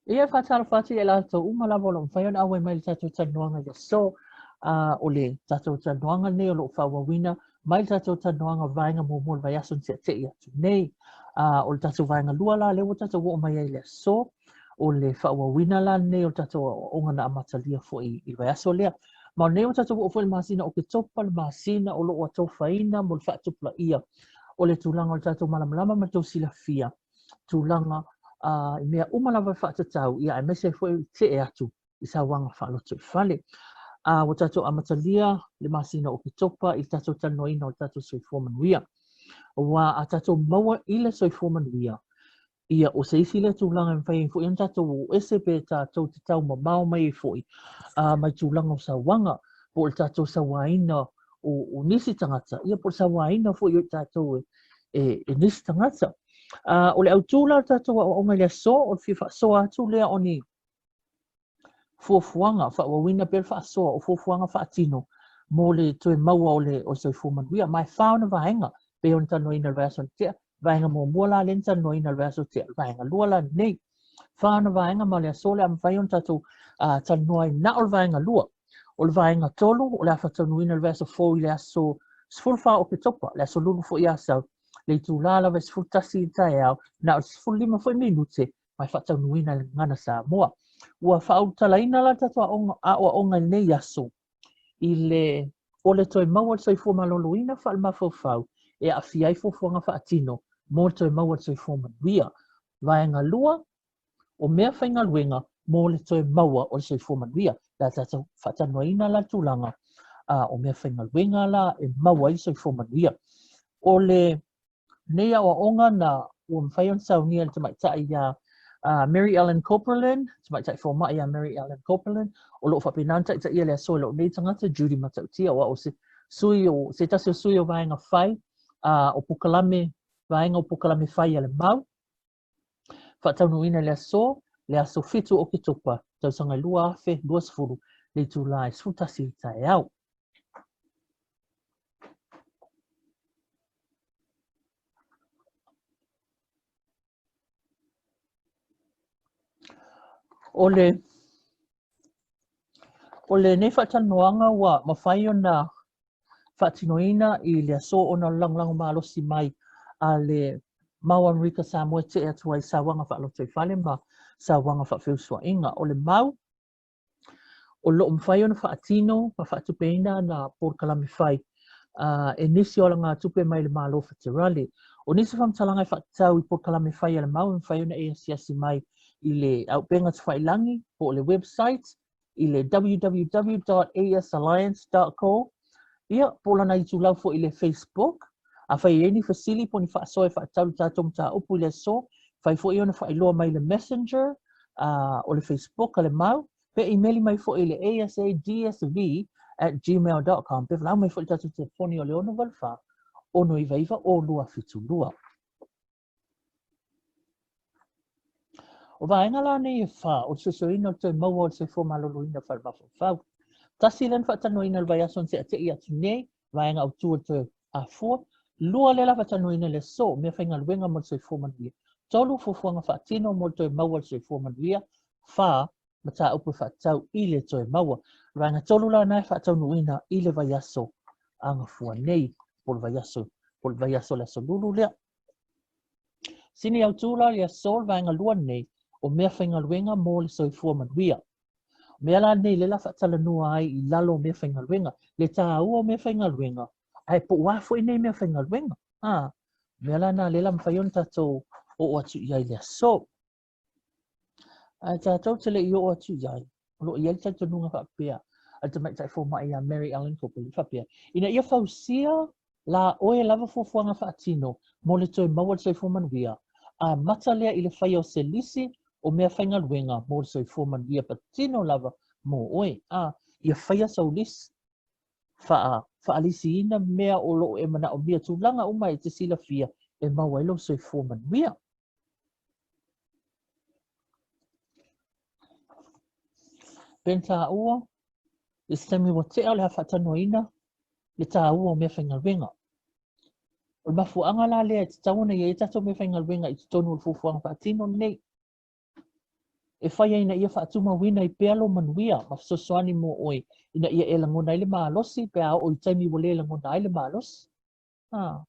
Ia, e faatalofa atu ia i latou uma lava o lo o mafai ona auai mai i le tatou talanoaga i le aso. O le tatou talanoaga lenei o lo o faaauauina mai le tatou talanoaga vaega muamua o le vaiaso na te'ate'i atu nei. O le tatou vaega lua la lea ua tatou oo mai ai i le aso, o le faaauauina la lenei o le tatou aoaoga na amatalia foi i le vaiaso lea. Ma o lenei ua tatou oo foi i le masina o Oketopa, le masina o lo o atofaina mo le faatupulaia o le tulaga o le tatou malamalama ma le tou silafia tulaga i mea uma lava e faatatau, ia aemaise ai foi le tee atu i sauaga faalotoifale. Ua tatou amatalia le masina o Oketopa i le tatou talanoaina o le tatou soifua manuia. Aua a tatou maua i le soifua manuia, ia o se isi lea tulaga e mafai ai foi ona tatou o ese pe tatou te tau mamao mai ai foi mai tulaga o sauaga po o le tatou sauaina o nisi tagata, ia po o le sauaina foi o i tatou e nisi tagata. O le autū la o le tatou aoaoga i le aso, o le fia faasoa atu lea o ni fuafuaga, faaauauina pea le faasoa o fuafuaga faatino mo le toe maua o le soifua manuia. Ma e fā ona vaega, pei ona talanoaina i le vaiaso na tea. Vaega muamua la lea na talanoaina i le vaiaso tea, vaega lua la lenei. Fā ona vaega ma o le aso o le a mafai ona tatou talanoa ai na o le vaega lua. O le vaega tolu, o le a faataunuuina i le vaiaso fou i le aso 14 o Oketopa, le aso Lulu foi Asau, le itulā lava e 11 i le taeao, na o le 15 foi minute ma e faataunuuina i le Gagana Samoa. Ua faaulutalaina la le tatou aoaoga i lenei aso i le o le toe maua o le soifua maloloina faalemafaufau e aafia ai fuafuaga faatino mo le toe maua o le soifua manuia. Vaega 2, o mea faigaluega mo le toe maua o le soifua manuia. Le a tatou faatalanoaina la le tulaga o mea faigaluega la e maua ai le soifua manuia. O le nei aoaoga na ua mafai ona saunia e le tamaitai iā Mary Ellen Copeland, tamaitai fomai iā Mary Ellen Copeland, o lo o faapena ona taitaia le aso e lou nei tagata, Judy Matautia, o au o se sui o, se tasi o sui o vaega fai o polokalame, vaega o polokalame fai a le Mau. Faataunuuina i le aso, le aso 7 o Oketopa, tausaga 2020, le itulā e 11 i le taeao. O le O lenei faatalanoaga ua mafai ona faatinoina i le aso ona o le lagolago malosi mai a le Mau Amerika Samoa e tee atu ai sauaga faalotoifale ma sauaga faafeusuaiga. O le mau o lo o mafai ona faatino ma faatupeina ana polokalame fai e nisi o alagatupe mai le Malo Feterale. O nisi faamatalaga e faatatau i polokalame fai a le Mau e mafai ona e asiasi mai i le Auupega Tafailagi po o le website i le www.asalliance.co ia po o lana itulau foi i le Facebook. Afai e i ai ni fesili po o ni faasoa e faatatau i le tatou mataupu i le aso, mafai foi ona faailoa mai i le Messenger o le Facebook a le Mau, pe imeli mai foi i le asadsv@gmail.com, pe valaau mai foi i le tatou telefoni o le 684 699 0272. O vaega la nei e fā, o le suesueina o le toe maua o le soifua maloloina faale-mafaufau. Tasi lea na faatalanoaina i le vaiaso na te'ate'i atu nei, vaega autu o le toe afua. Lua lea la faatalanoaina i le aso, meafaigaluega mo le soifua manuia. Tolu, fuafuaga faatino mo le toe maua o le soifua manuia. Fā, mataupu e faatatau i le toe maua. O le vaega tolu la lena e faataunuuina i le vaiaso a Gafua nei, po o le vaiaso, po o le vaiaso o le aso Lulu lea. Sini autū la i le aso le vaega lua lenei o meafaigaluega mo le soifua manuia. O mea la nei lea la faatalanoa ai i lalo o meafaigaluega, le tāua o meafaigaluega, ae po o a foi nei meafaigaluega. A, mea la na lea la mafai ona tatou oo atu i ai i le aso. Ae tatou te le i oo atu i ai, o lo o i ai le talitonuga faapea a le tamaitai fomai ia Mary Ellen Copeland, faapea, ina ia fausia la oe lava fuafuaga faatino mo le toe maua le soifua manuia, amata lea i le faia o se lisi o meafaigaluega mo le soifua manuia patino lava mo oe. A, ia faia sau lisi, faa, faalisiina mea o lo o e manaomia, tulaga uma e te silafia e maua ai lou soifua manuia. Ben tāua, i se taimi ua tea o le a faatalanoaina le tāua o meafaigaluega. O le mafuaaga la lea e tatau ona i ai a tatou meafaigaluega i totonu o le fuafuaga faatino lenei. e fai ai ina ia faatumauina ai pea lou manuia ma fesoasoani mo oe ina ia e lagona ai le malosi pe a oo i taimi ua le lagona ai le malosi. A,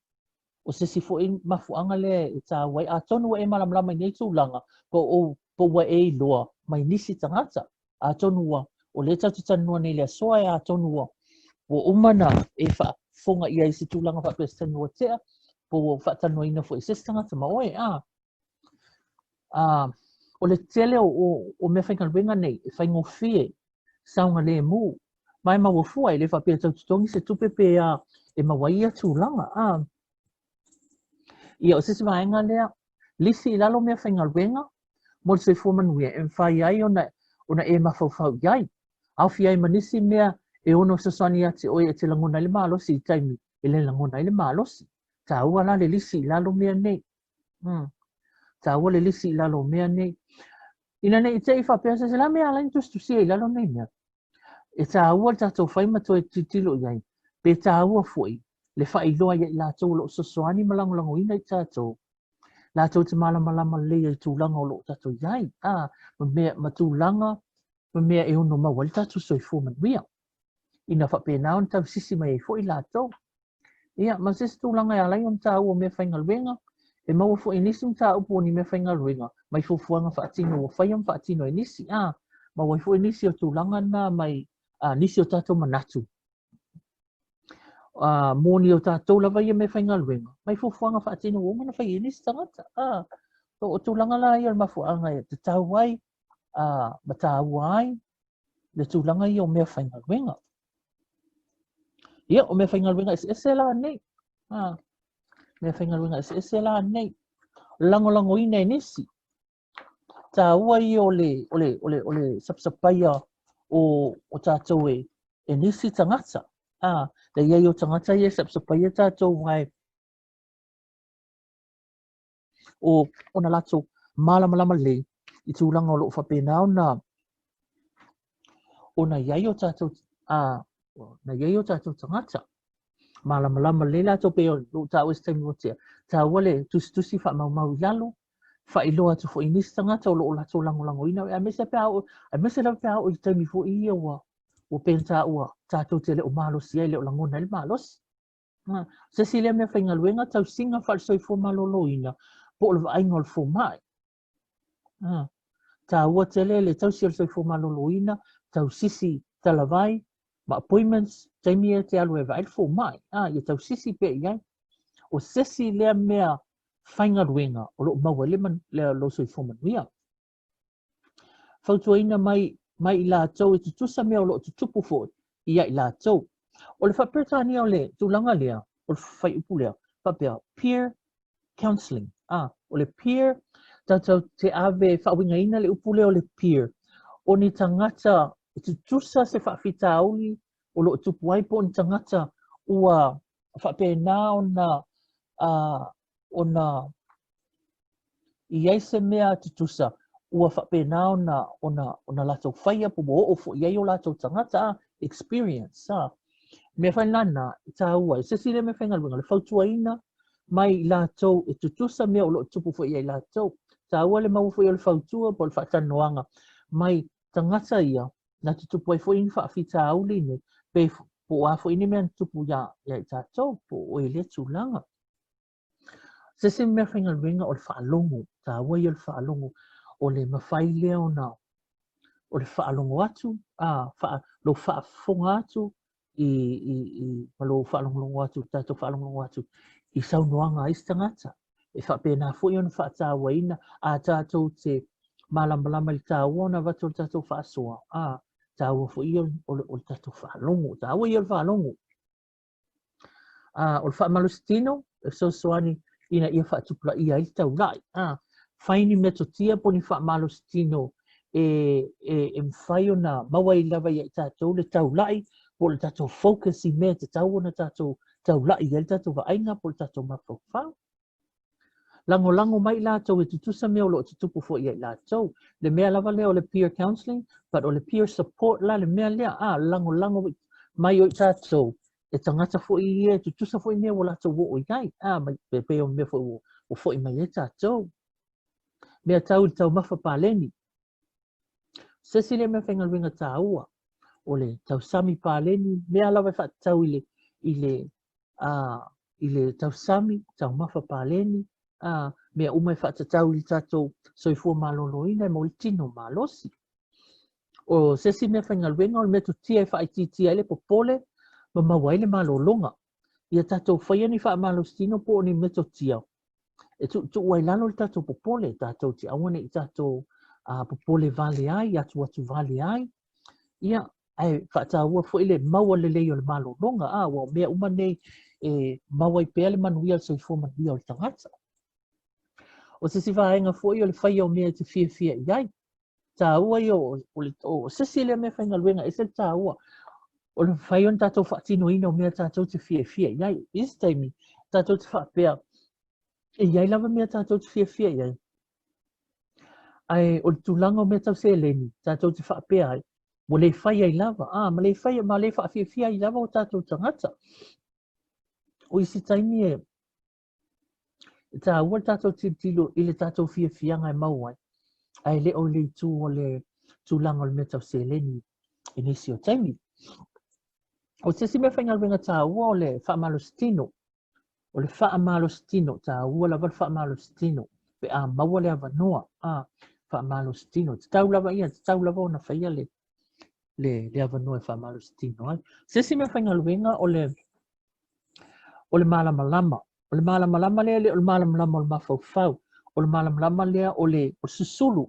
o se isi foi mafuaaga lea e taua ai. Atonu ua e malamalama i nei tulaga, po o, po ua e iloa mai nisi tagata. Atonu ua, o lea tatou te talanoa nei i le asoa, e atonu ua, ua uma ona e faafofoga i ai i se tulaga faapea i se taimi ua tea, po ua faatalanoaina foi e se isi tagata ma oe. A, a, o le tele o, o, o meafaigaluega nei e faigofie saogalemu ma e maua fua, e le faapea e tau totogi se tupe pe a e maua ai ia tulaga. A, ia, o se isi vaega lea, lisi i lalo meafaigaluega mo le soifua manuia e mafai ai ona, ona e mafaufau i ai. Aofia ai ma nisi mea e ono fesoasoani ia te oe e te lagona ai le malosi i taimi e le lagona ai le malosi. Taua la le lisi i lalo mea nei. Taua le lisi i lalo o mea nei. Ina ne i te i faapea se se la mea ala i tusitusia i lalo nei mea. E taua le tatou fai ma toe tilotilo i ai, pe taua foi le faailoa ia i latou o lo o fesoasoani ma lagolagoina i tatou, latou te malamalama lelei ai i tulaga o lo o tatou i ai, a, ma mea, ma tulaga ma mea e ono maua ai le tatou soifua manuia. Ina faapena ona tausisi mai ai foi latou. Ia, ma se isi tulaga e ala ai ona taua o meafaigaluega, e maua foi i nisi mataupu o ni meafaigaluega mai fuafuaga faatino ua faia ma faatino e nisi, a, maua ai foi nisi o tulaga na mai a, nisi o tatou manatu a, mō ni o tatou lava ia meafaigaluega mai fuafuaga faatino ua uma ona fai e nisi tagata. A, o tulaga la ia o le mafuaaga e tatau ai a, ma taua ai le tulaga ia o meafaigaluega. Ia, o meafaigaluega eseese la nei. A, meafaigaluega eseese la nei. Lagolagoina e nisi. Taua ia o le, o le, o le, o le sapasapaia o, o tatou e, e nisi tagata. A, le iai o tagata ia e sapasapaia tatou ai o ona latou malamalama lelei i tulaga o lo o faapena ona ona i ai o tatou a na i ai o tatou tagata malamalama lelei latou pei o lou taua i se taimi ua tea taua le tusitusi faamaumau i lalo faailoa atu foi i nisi tagata o lo o latou lagolagoina aemaise pe a oo aemaise lava pe a oo i taimi foi ia ua ua pei ona taua tatou te le o malosi ai le o lagona ai le malosi. Se isi lea mea faigaluega, tausiga faale-soifua maloloina po o le vaaiga o le fomai. Taua tele le tausi o le soifua maloloina, tausisi talavai ma appointments, taimi e te alu e vaai le fomai, ia tausisi pea i ai. O se isi lea mea faigaluega o lo o maua ai le, le, lou soifua manuia. Fautuaina mai mai i latou e tutusa mea o lo o tutupu foi ia i latou. O le faa-Peretania o le tulaga lea, o le fuaiupu lea, faapea, peer counselling. A, o le peer, tatou te ave faauigaina le upu lea o le peer, o ni tagata e tutusa se faafitauli o lo o tupu ai po o ni tagata ua faapena ona uh, ona i ai se mea tutusa ua faapena ona, ona, ona latou faia po ua oo foi i ai o latou tagata a, experience a. Mea fai lana, e taua ai. Se isi lea mea faigaluega, le fautuaina mai i latou e tutusa mea o lo o tupu foi ia i latou. Taua le maua foi o le fautua po o le faatalanoaga mai tagata ia na tutupu ai foi ni faafitauli nei, pe po o a foi ni mea na tutupu iā, ia i tatou, po o oe i lea tulaga. Se isi mea faigaluega o le faalogo, taua ia o le faalogo, o le mafai lea ona o le faalogo atu, a, faa, lou faafofoga atu i, i, i, ma lou faalogologo atu, tatou faalogologo atu i saunoaga a isi tagata. E faapena foi ona faatauaina a tatou te malamalama i le taua ona avatu o le tatou faasoa, a, taua foi ia o le, o le tatou faalogo, taua ia o le faalogo. O le faamalositino e fesoasoani ina ia faatupulaia ai le taulai. Fai ni metotia po o ni faamalositino e, e, e mafai ona maua ai lava ia i tatou le taulai po o le tatou focus i mea e tatau ona tatou taulai i ai le tatou vaaiga po o le tatou mafaufau. Lagolago mai i latou e tutusa mea o lo o tutupu foi ia i latou. Le mea lava lea o le peer counselling, but o le peer support la le mea lea, a, lagolago mai o i tatou, e tagata foi ia e tutusa foi mea ua latou oo i ai, a, mai, pe pei o mea foi ua, ua foi mai ai tatou. Mea tau i le taumafa paleni. Se isi lea mea faigaluega taua, o le tausami paleni, mea lava e faatatau i le, i le, i le tausami, taumafa paleni, mea uma e faatatau i le tatou soifua maloloina e maua ai le tino malosi. O se isi mea faigaluega o le metotia e faaitiitia ai le popole ma maua ai le malologa. Ia tatou faia ni faamalositino po o ni metotia e tuutuu ai lalo le tatou popole, tatou te aua ne i tatou popole vale ai, atuatu vale ai. Ia, ae faataua foi le maua lelei o le malologa, aua o mea uma nei e maua ai pea le manuia o le soifua manuia o le tagata. O se isi vaega foi o le faia o mea e te fiafia i ai. Taua ia o, o, le, o se isi lea mea faigaluega, ese le taua o le mafai ona tatou faatinoina o mea tatou te fiafia i ai. I isi taimi, tatou te faapea, e i ai lava mea tatou te fiafia i ai. Ae o le tulaga o mea tau seleni, tatou te faapea ai, ua le fai ai lava, a, ma le fai, ma le faafiafia ai lava o tatou tagata. O isi taimi e, e taua le tatou tilotilo i le tatou fiafiaga e maua ai, ae le o le itu o le tulaga o le mea tau seleni i nisi o taimi. O se isi mea faigaluega taua o le faamalositino. O le faamalositino, taua lava le faamalositino pe a maua le avanoa, a, faamalositino. Tatau lava ia, tatau lava ona faia le, le, le avanoa e faamalositino ai. Se isi mea faigaluega o le o le malamalama. O le malamalama lea le o le malamalama o le mafaufau. O le malamalama lea o le, o le susulu.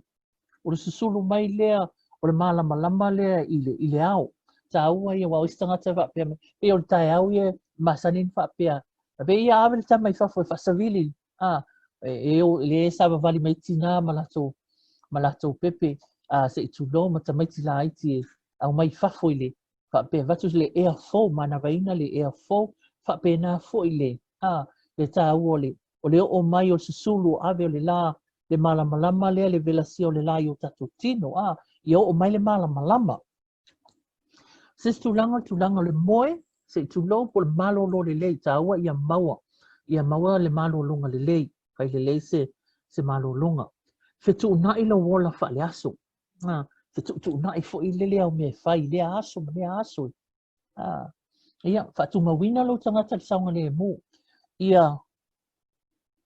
O le susulu mai lea o le malamalama lea i le, i le ao. Taua ia, aua o isi tagata e faapea mai, pei o le taeao ia e masani ona faapea, pei ia ave le tama i fafo e faasavili, a, e, e, e le savavali mai tina ma latou, ma latou pepe, a, se i tulou ma tamaiti laiti e aumai i fafo i le, faapea avatu le ea fou, manavaina le ea fou, faapena foi le, a, le taua o le, o le oo mai o le susulu o ave o le la, le malamalama lea, le velasia o le la i o tatou tino, a, ia oo mai le malamalama. Se isi tulaga o le tulaga o le moe, se i tulou po o le malolo lelei, taua ia maua, ia maua le malologa lelei, fai lelei se, se malologa. Fetuunai lou ola faaleaso, a, fetuutuunai foi lele au mea e fai i lea aso ma lea aso. A, ia, faatumauina lou tagata i le saogalemu. Ia,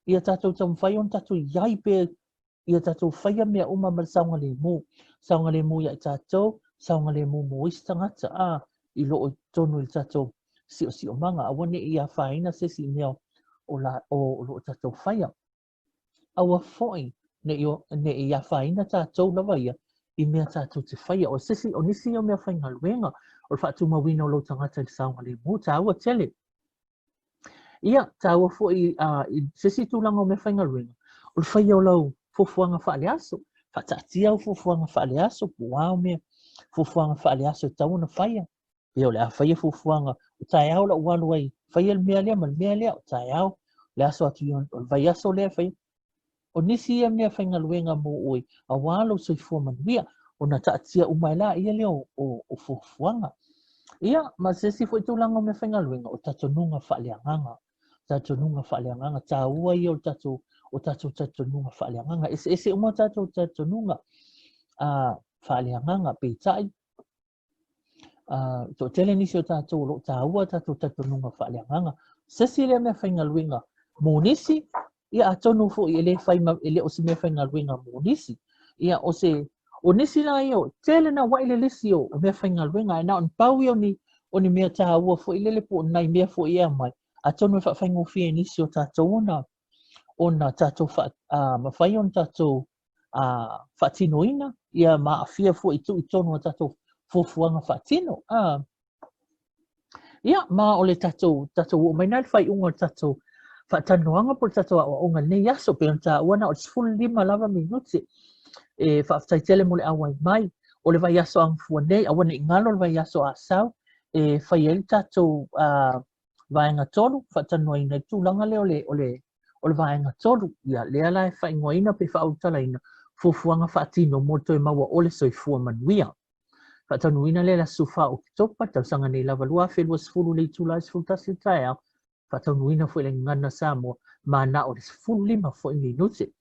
ia tatou taumafai ona tatou i ai pea, ia tatou faia mea uma ma le saogalemu. Saogalemu ia i tatou, saogalemu mo isi tagata, a, i loo i totonu i le tatou siosiomaga. Aua ne i afaina se isi i mea o, la, o, o loo tatou faia. Aua foi ne i, ne i afaina tatou lava ia i mea tatou te faia. O se isi, o nisi ia o mea faigaluega, o le faatumauina o lou tagata i le saogalemu, taua tele. Ia, taua foi i se isi tulaga o mea faigaluega, o le faia o lau fuafuaga faaleaso. Faataatia au fuafuaga faaleaso, po o a au mea fuafuaga faaleaso e tatau ona faia. Ia o le a faia fuafuaga, o taeao lou alu ai, faia le mea lea ma le mea lea, o taeao, le aso atu i o le vaiaso lea faia. O nisi ia mea faigaluega mo oe, aua lou soifua manuia, ona taatia uma ai laia lea o, o, o fuafuaga. Ia, ma se isi foi tulaga o mea faigaluega, o talitonuga faaleagaga. Talitonuga faaleagaga, taua ia o le tatou, o tatou talitonuga faaleagaga. Eseese uma tatou talitonuga faaleagaga, peitai, toatele nisi o tatou o lo o taua tatou talitonuga faaleagaga. Se isi lea mea faigaluega mo nisi, ia atonu foi e le fai ma, e le o se mea faigaluega mo nisi. Ia o se, o nisi la ia, tele na wai le lisi o, o mea faigaluega, e na on pau ia o ni, o ni mea taua foi lele po o nai mea foi e aumai, atonu e faafaigofie i nisi o tatou ona, ona tatou fa, mafai ona tatou a faatinoina, ia ma aafia foi i tuu i totonu o tatou fuafuaga faatino. A, ia, ma o le tatou, tatou oo mai na i le faaiuga o le tatou faatalanoaga po o le tatou aoaoga i lenei aso, pei ona taua na o le 15 lava minute. E faafetai tele mo le auai mai. O le vaiaso agafua nei, aua ne i galo le vaiaso Asau, e fai ai le tatou vaega 3, faatalanoaina i le tulaga lea o le, o le, o le vaega 3. Ia, lea la e faaigoaina pe faaulutalaina fuafuaga faatino mo le toe maua o le soifua manuia. Faataunuuina lea i le aso 14 o Oketopa, tausaga nei lava 2020 le itula e 11 i le taeao, faataunuuina foi le Gagana Samoa ma na o le 15 foi minute.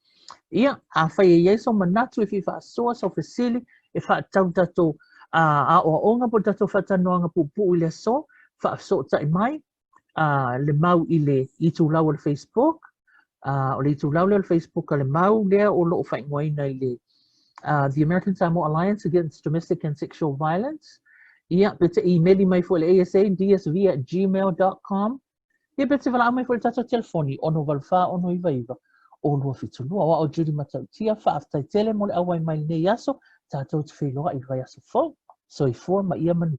Ia, afai e i ai sou manatu e fia faasoa, sau fesili, e faatatau i tatou aoaoga po o tatou faatalanoaga puupuu i le aso, faafesootai mai le mau i le itulau o le Facebook. O le itulau lea o le Facebook a le mau lea o lo o faaigoaina i le The American Samoa Alliance Against Domestic and Sexual Violence. Ia, pe te imeli mai foi le asadsv@gmail.com. Ia, pe te valaau mai foi le tatou telefoni 684 699 272. O au o Judy Matautia, faafetai tele mo le auai mai lenei aso, tatou te feiloai i le vaiaso fou. Soifua ma ia manuia.